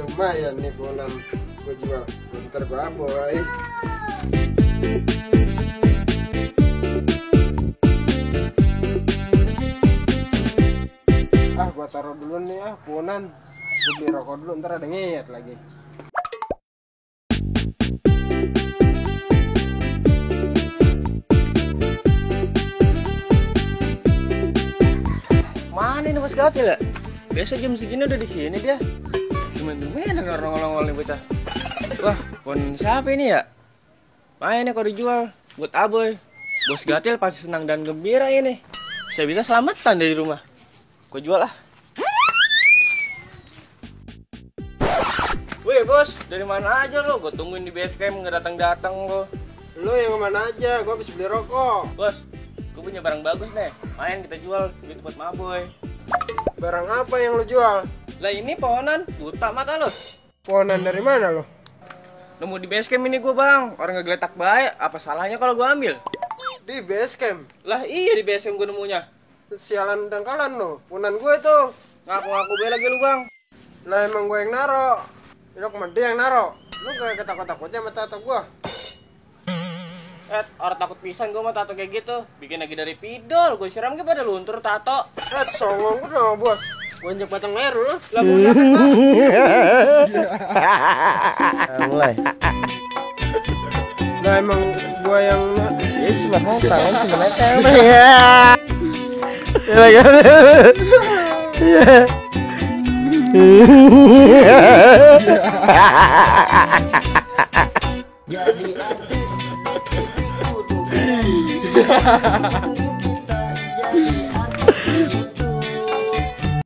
Lumayan nih punan gue jual. Bentar gue aboy. Gue taruh dulu nih punan. Gue beli rokok dulu, ntar ada ngeyat lagi. Mana ini Mas Gatil ya? Biasa jam segini udah di sini dia. Gimana nongol-nongol nih bocah? Wah, pon siapa ini ya? Makanya kalau dijual buat Aboy. Bos Gatil pasti senang dan gembira ini. Saya bisa selamatan dari rumah. Gua jual lah. Wih bos, dari mana aja lo? Gue tungguin di base camp nggak datang lo. Lo yang kemana aja? Gue habis beli rokok. Bos, gue punya barang bagus nih. Main kita jual, duit buat Maboy. Barang apa yang lo jual? Lah ini pohonan, buta mata lo. Pohonan dari mana lo? Nemu di base camp ini gue bang. Orang ngegeletak baik, apa salahnya kalau gue ambil? Di base camp? Lah iya di base camp gue nemunya. Sialan dangkalan lo, punan gue tuh. Ngaku-ngaku bela lagi lu bang. Lah emang gue yang naro. Itu kemana dia yang naro? Lu gak ketakut-takutnya sama tato gue? Orang takut pisan gue mah tato kayak gitu. Bikin lagi dari pidol, gue siram pada luntur tato. Songong gue dong bos. Gue injek batang leher lu. Lah gue Mulai. Lah emang gue yang Ya sebenarnya tangan sebenarnya. Ya. Jadi artis kudu kita jadi artis.